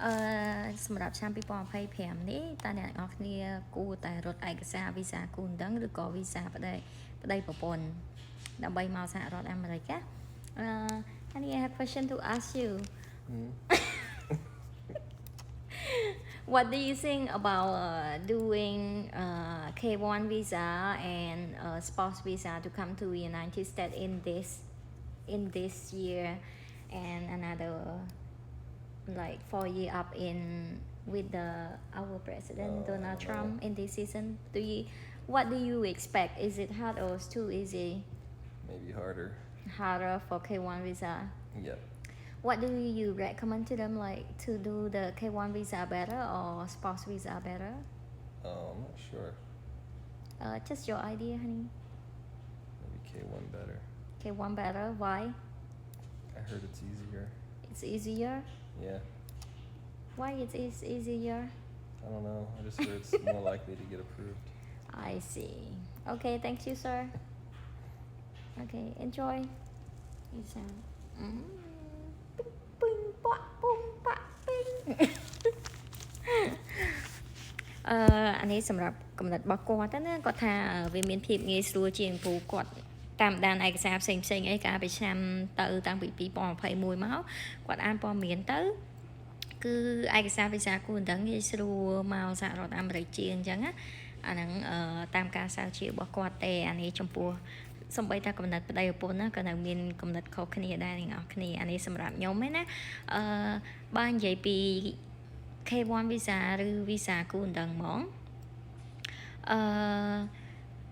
អឺសម្រាប់ឆ្នាំ2025នេះតើអ្នកទាំងអស់គ្នាគួរតែរត់ឯកសារវីសាគូដណ្ដឹងឬក៏វីសាប្តីប្តីប្រពន្ធដើម្បីមកសហរដ្ឋអាមេរិកណាអឺ Honey, I have question to ask you. What do you think about doing K1 visa and spouse visa to come to United States in this year and another like 4 year up in with the our president Oh, Donald I don't Trump in this season? Do you What do you expect? Is it hard or it's too easy? Maybe harder. Harder for K1 visa. Yep. What do you recommend to them, like to do the K1 visa better or spouse visa better? Oh, I'm not sure. Just your idea, honey. Maybe K1 better. K1 better. Why? I heard it's easier. It's easier. Yeah. Why it is easier? I don't know. I just heard it's more likely to get approved. I see. Okay, thank you, sir. Okay, enjoy. You sound. Bing, bing, boom, ba, bing. អឺអានេះសម្រាប់កំណត់របស់គាត់ណាគាត់ថាវាមានភាពងាយស្រួលជាងព្រោះគាត់តាមដានឯកសារផ្សេងផ្សេងអីកាលពីឆ្នាំទៅតាំងពី2021មកគាត់អានព័ត៌មានទៅគឺឯកសារវីសាគូដណ្ដឹងងាយស្រួលមកសហរដ្ឋអាមេរិកជាងអញ្ចឹងណាអាហ្នឹងតាមការស្រាវជ្រាវរបស់គាត់ទេអានេះចំពោះសំបីតាកំណត់ប្តីប្រពន្ធណាក៏នៅមានកំណត់ខុសគ្នាដែរអ្នកនរគ្នាអានេះសម្រាប់ខ្ញុំឯណាអឺបើនិយាយពី K1 visa ឬ visa គូដណ្ដឹងហ្មងអឺ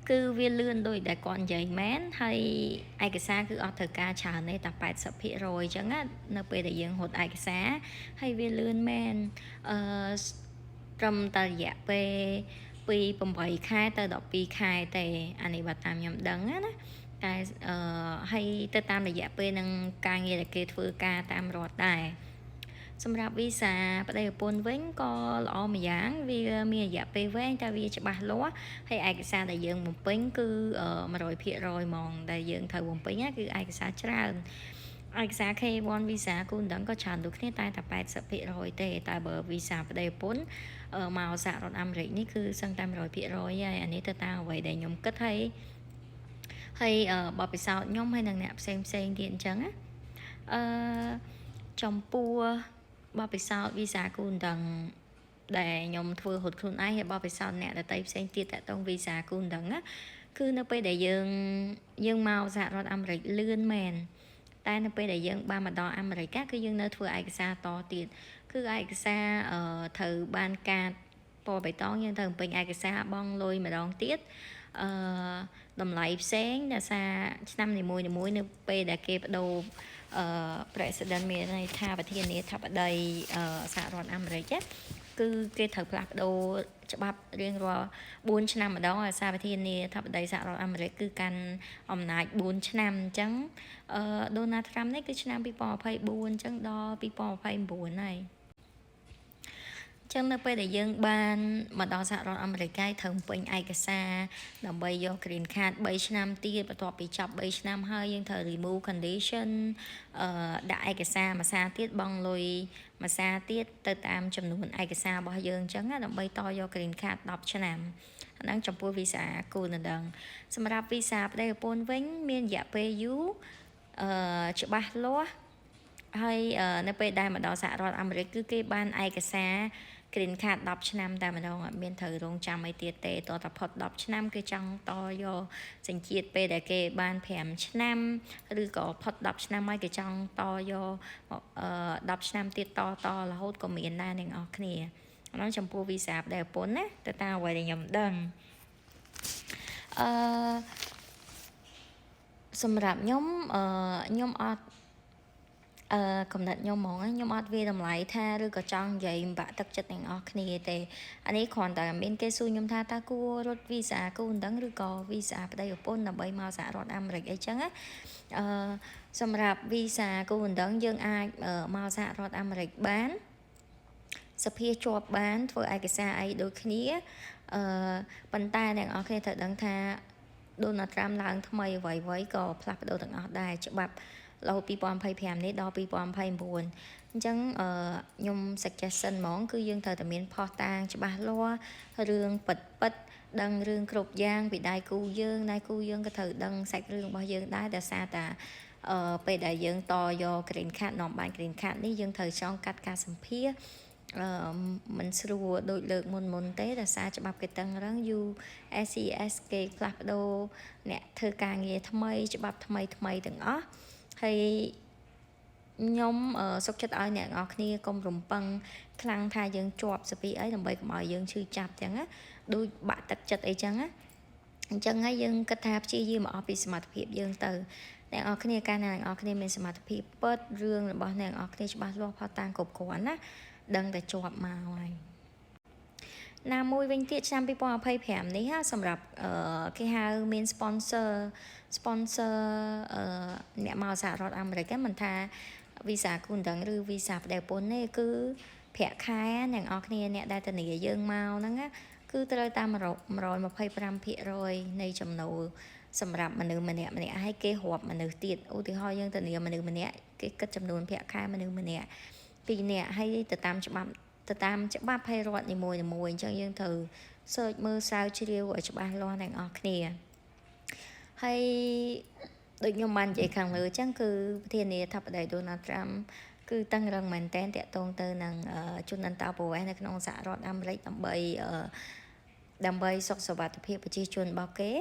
គឺវាលឿនដូចដែលគាត់និយាយមែនហើយឯកសារគឺអត់ត្រូវការច្រើនទេតែ80%អញ្ចឹងណានៅពេលដែលយើងរត់ឯកសារហើយវាលឿនមែនអឺត្រឹមតែរយៈពេលពី8ខែទៅ12ខែទេអានេះបើតាមខ្ញុំដឹងណាតែអឺហើយទៅតាមរយៈពេលនឹងការងារដែលគេធ្វើការតាមរដ្ឋដែរសម្រាប់វីសាប្តីប្រពន្ធវិញក៏ល្អម្យ៉ាងវាមានរយៈពេលវែងតែវាច្បាស់លាស់ហើយឯកសារដែលយើងបំពេញគឺ100%ហ្មងដែលយើងត្រូវបំពេញគឺឯកសារច្រើនឯកសារ K1 visa គូដណ្ដឹងក៏ច្រើនដូចគ្នាតែតែ80%ទេតែបើវីសាប្តីប្រពន្ធមកសហរដ្ឋអាមេរិកនេះគឺសឹងតែ100%ហើយអានេះទៅតាមអ្វីដែលខ្ញុំគិតហើយហើយបទពិសោធន៍ខ្ញុំហើយនិងអ្នកផ្សេងផ្សេងទៀតអញ្ចឹងណាអឺចំពោះបទពិសោធន៍វីសាគូដណ្ដឹងដែលខ្ញុំធ្វើរត់ខ្លួនឯងហើយបទពិសោធន៍អ្នកដទៃផ្សេងទៀតតាក់ទងវីសាគូដណ្ដឹងណាគឺនៅពេលដែលយើងយើងមកសហរដ្ឋអាមេរិកលឿនមែនតែនៅពេលដែលយើងបានមកដល់អាមេរិកគឺយើងនៅធ្វើឯកសារតទៀតគឺឯកសារអឺត្រូវបានកាតពណ៌បៃតងយើងត្រូវបំពេញឯកសារបង់លុយម្ដងទៀតអឺតម្លៃផ្សេងដោយសារឆ្នាំនីមួយៗនៅពេលដែលគេបដូរអឺ president មានន័យថាប្រធានាធិបតីសហរដ្ឋអាមេរិកគឺគេត្រូវផ្លាស់ប្ដូរច្បាប់រៀងរាល់4ឆ្នាំម្ដងអាសាប្រធានាធិបតីសហរដ្ឋអាមេរិកគឺកាន់អំណាច4ឆ្នាំអញ្ចឹងអឺដូណាល់ត្រាំនេះគឺឆ្នាំ2024អញ្ចឹងដល់2029ហើយចឹងនៅពេលដែលយើងបានមកដល់សហរដ្ឋអាមេរិកហើយត្រូវបំពេញឯកសារដើម្បីយក green card 3ឆ្នាំទៀតបន្ទាប់ពីចប់3ឆ្នាំហើយយើងត្រូវ remove condition អឺដាក់ឯកសារមួយសារទៀតបង់លុយមួយសារទៀតទៅតាមចំនួនឯកសាររបស់យើងអញ្ចឹងដើម្បីតយក green card 10ឆ្នាំអាហ្នឹងចំពោះវីសាគូដណ្ដឹងសម្រាប់វីសាប្តីប្រពន្ធវិញមានរយៈពេលយូរអឺច្បាស់លាស់ហើយនៅពេលដែលមកដល់សហរដ្ឋអាមេរិកគឺគេបានឯកសារ green card 10ឆ្នាំតែម្ដងអត់មានត្រូវរងចាំអីទៀតទេតតែផុត10ឆ្នាំគេចង់តយកសញ្ជាតិពេលដែលគេបាន5ឆ្នាំឬក៏ផុត10ឆ្នាំហើយគេចង់តយក10ឆ្នាំទៀតតតរហូតក៏មានដែរអ្នកនរគ្នាអានោះចំពោះវីសាប្តីប្រពន្ធណាទៅតាមអ្វីដែលខ្ញុំដឹងអឺសម្រាប់ខ្ញុំអឺខ្ញុំអត់អឺកំណត់ខ្ញុំហ្មងខ្ញុំអត់វាតម្លៃថាឬក៏ចង់និយាយបាក់ទឹកចិត្តទាំងអស់គ្នាទេអានេះគ្រាន់តែមានគេសួរខ្ញុំថាតើគួររត់វីសាគូដណ្ដឹងឬក៏វីសាប្តីប្រពន្ធដើម្បីមកសហរដ្ឋអាមេរិកអីចឹងណាអឺសម្រាប់វីសាគូដណ្ដឹងយើងអាចមកសហរដ្ឋអាមេរិកបានសភាជាប់បានធ្វើឯកសារអីដូចគ្នាអឺប៉ុន្តែអ្នកនរគ្នាត្រូវដឹងថាដូណាល់ត្រាំឡើងថ្មីអ្វីៗក៏ផ្លាស់ប្ដូរទាំងអស់ដែរច្បាប់រហូត2025នេះដល់2029អ អញ្ចឹងអឺខ្ញុំ suggestion ហ្មងគឺយើងត្រូវតែមានភស្តុតាងច្បាស់លាស់រឿងពិតពិតដឹងរឿងគ្រប់យ៉ាងពីដៃគូយើងដៃគូយើងក៏ត្រូវដឹងសាច់រឿងរបស់យើងដែរដោយសារតាអឺពេលដែលយើងតយក green card នាំបាន green card នេះយើងត្រូវចងកាត់ការសម្ភាសអឺมันស្រួលដូចលើកមុនមុនទេដោយសារច្បាប់គេតឹងរឹង USCIS គេផ្លាស់ប្ដូរអ្នកធ្វើការងារថ្មីច្បាប់ថ្មីថ្មីទាំងអស់ហើយខ្ញុំសុខចិត្តឲ្យអ្នកនរគ្នាកុំរំពឹងខ្លាំងថាយើងជាប់សពីអីដើម្បីកុំឲ្យយើងឈឺចាប់ចឹងណាដូចបាក់ទឹកចិត្តអីចឹងណាអញ្ចឹងហើយយើងគិតថាព្យាយាមអស់ពីសមត្ថភាពយើងទៅអ្នកនរគ្នាកាលណាអ្នកនរគ្នាមានសមត្ថភាពពិតរឿងរបស់អ្នកនរគ្នាច្បាស់លាស់ផុសតាងគ្រប់គ្រាន់ណាដឹងតែជាប់មកហើយណាមួយវិញទៀតឆ្នាំ2025នេះសម្រាប់គេហៅមាន sponsor អឺអ្នកមកសហរដ្ឋអាមេរិកមិនថាវីសាគូដណ្ដឹងឬវីសាប្តីប្រពន្ធទេគឺប្រាក់ខែអ្នកនរគ្នាអ្នកដែលធានាយើងមកហ្នឹងណាគឺត្រូវតាម125%នៃចំណូលសម្រាប់មនុស្សម្នាក់ម្នាក់ហើយគេរាប់មនុស្សទៀតឧទាហរណ៍យើងធានាមនុស្សម្នាក់គេគិតចំនួនប្រាក់ខែមនុស្សម្នាក់ពីរនាក់ហើយទៅតាមច្បាប់ទៅតាមច្បាប់ហើយរដ្ឋនីមួយៗអញ្ចឹងយើងត្រូវ search មើលស្រាវជ្រាវឲ្យច្បាស់លាស់ទាំងអស់គ្នាហើយដូចខ្ញុំបាននិយាយខាងលើអញ្ចឹងគឺប្រធានាធិបតី Donald Trump គឺតឹងរឹងមែនទែនតាក់ទងទៅនឹងជនអន្តោប្រវេសន៍នៅក្នុងសហរដ្ឋអាមេរិកដើម្បីដើម្បីសុខសុវត្ថិភាពប្រជាជនរបស់គេ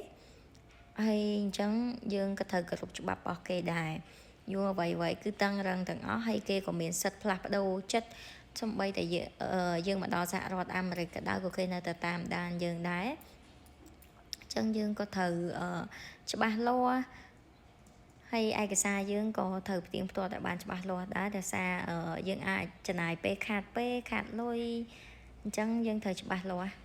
ហើយអញ្ចឹងយើងក៏ត្រូវគោរពច្បាប់របស់គេដែរយល់អ្វីៗគឺតឹងរឹងទាំងអស់ហើយគេក៏មានសិទ្ធិផ្លាស់ប្ដូរចិត្តសំបីតែយើងមកដល់សហរដ្ឋអាមេរិកក៏ដោយក៏គេនៅតែតាមដានយើងដែរអញ្ចឹងយើងក៏ត្រូវច្បាស់លាស់ហើយឯកសារយើងក៏ត្រូវផ្ទៀងផ្ទាត់ឲ្យបានច្បាស់លាស់ដែរដោយសារយើងអាចចំណាយពេលខាតពេលខាតលុយអញ្ចឹងយើងត្រូវច្បាស់លាស់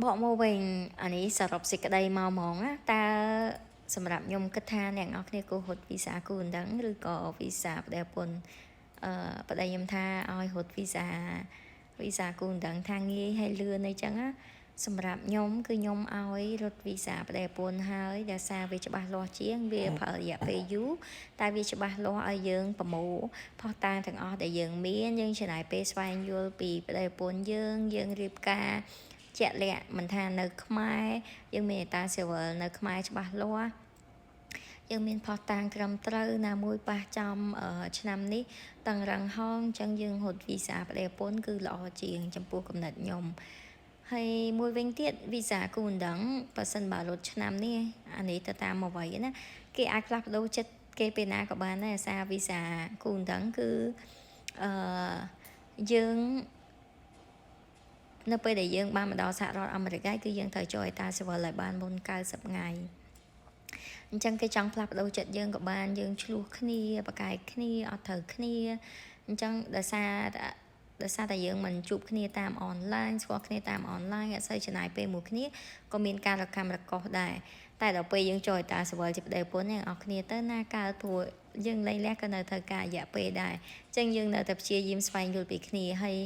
បកមកវិញអានេះសរុបសេចក្តីមកហ្មងណាតើសម្រាប់ខ្ញុំគិតថាអ្នកនរគ្នាគួររត់វីសាគូដណ្ដឹងឬក៏វីសាប្តីប្រពន្ធអឺប្តីខ្ញុំថាឲ្យរត់វីសាគូដណ្ដឹងថាងាយហើយលឿនអីចឹងណាសម្រាប់ខ្ញុំគឺខ្ញុំឲ្យរត់វីសាប្តីប្រពន្ធហើយដោយសារវាច្បាស់លាស់ជាងវាប្រើរយៈពេលយូរតែវាច្បាស់លាស់ឲ្យយើងប្រមូលភស្តុតាងទាំងអស់ដែលយើងមានយើងចំណាយពេលស្វែងយល់ពីប្តីប្រពន្ធយើងយើងរៀបការជាក់លាក់មិនថានៅខ្មែរយើងមានអេតាស៊ីវិលនៅខ្មែរច្បាស់លាស់យើងមានភស្តុតាងត្រឹមត្រូវណាមួយប៉ះចំឆ្នាំនេះតឹងរឹងហងអញ្ចឹងយើងរត់វីសាប្តីប្រពន្ធគឺល្អជាងចំពោះកំណត់ខ្ញុំហើយមួយវិញទៀតវីសាគូដណ្ដឹងបើសិនបើរត់ឆ្នាំនេះអានេះទៅតាមអ្វីណាគេអាចផ្លាស់ប្ដូរចិត្តគេពេលណាក៏បានដែរអាសាវីសាគូដណ្ដឹងគឺអឺយើងនៅពេលដែលយើងបានមកដល់សហរដ្ឋអាមេរិកហើយគឺយើងត្រូវចូលអេតាស៊ីវិលឲ្យបានមុន90ថ្ងៃអញ្ចឹងគេចង់ផ្លាស់ប្ដូរចិត្តយើងក៏បានយើងឆ្លោះគ្នាប្រកែកគ្នាអត់ត្រូវគ្នាអញ្ចឹងដោយសារតែយើងមិនជួបគ្នាតាមអនឡាញស្គាល់គ្នាតាមអនឡាញអត់សូវចំណាយពេលមួយគ្នាក៏មានការរកម្មរកុសដែរតែដល់ពេលយើងចូលតាសវលជាប្តីប្រពន្ធអ្នកនរគ្នាទៅណាកើតព្រោះយើងលែងលះក៏នៅត្រូវការរយៈពេលដែរអញ្ចឹងយើងនៅតែព្យាយាមស្វែងយល់ពីគ្នាហើយ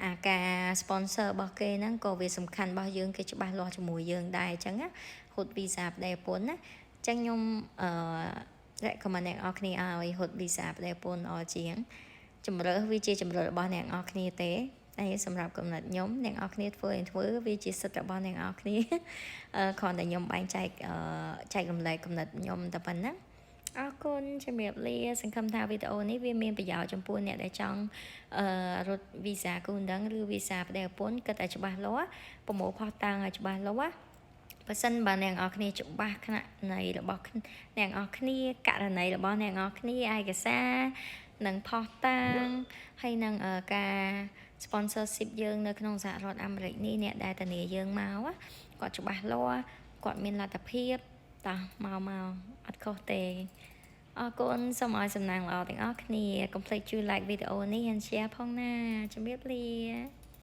អាការ sponsor របស់គេហ្នឹងក៏វាសំខាន់របស់យើងគេច្បាស់លាស់ជាមួយយើងដែរអញ្ចឹងណាហូតវីសាប្តីប្រពន្ធណាអញ្ចឹងខ្ញុំអឺ recommend អ្នកនរគ្នាឲ្យហូតវីសាប្តីប្រពន្ធល្អជាងជំរើសវាជាជំរើសរបស់អ្នកនរគ្នាទេតែសម្រាប់កំណត់ខ្ញុំអ្នកនរគ្នាធ្វើឲ្យធ្វើវាជាសិទ្ធិរបស់អ្នកនរគ្នាគ្រាន់តែខ្ញុំបែងចែកចែករំលែកកំណត់ខ្ញុំតែប៉ុណ្ណឹងអរគុណជំរាបលាសង្ឃឹមថាវីដេអូនេះវាមានប្រយោជន៍ចំពោះអ្នកដែលចង់អឺរត់វីសាគូដណ្ដឹងឬវីសាប្តីប្រពន្ធគិតតែច្បាស់លាស់ប្រមូលភស្តុតាងឲ្យច្បាស់លាស់បើសិនបើអ្នកនរគ្នាច្បាស់ថ្នាក់នៃរបស់អ្នកនរគ្នាករណីរបស់អ្នកនរគ្នាឯកសារនិងភស្តុតាងហើយនឹងការ sponsorship យើងនៅក្នុងសហរដ្ឋអាមេរិកនេះអ្នកដែលធានាយើងមកគាត់ច្បាស់លាស់គាត់មានលទ្ធភាពតោះមកមកអត់ខុសទេអរគុណសូមឲ្យសំណាងល្អទាំងអស់គ្នាកុំភ្លេចជួយ like វីដេអូនេះ and share ផងណាជំរាបលា។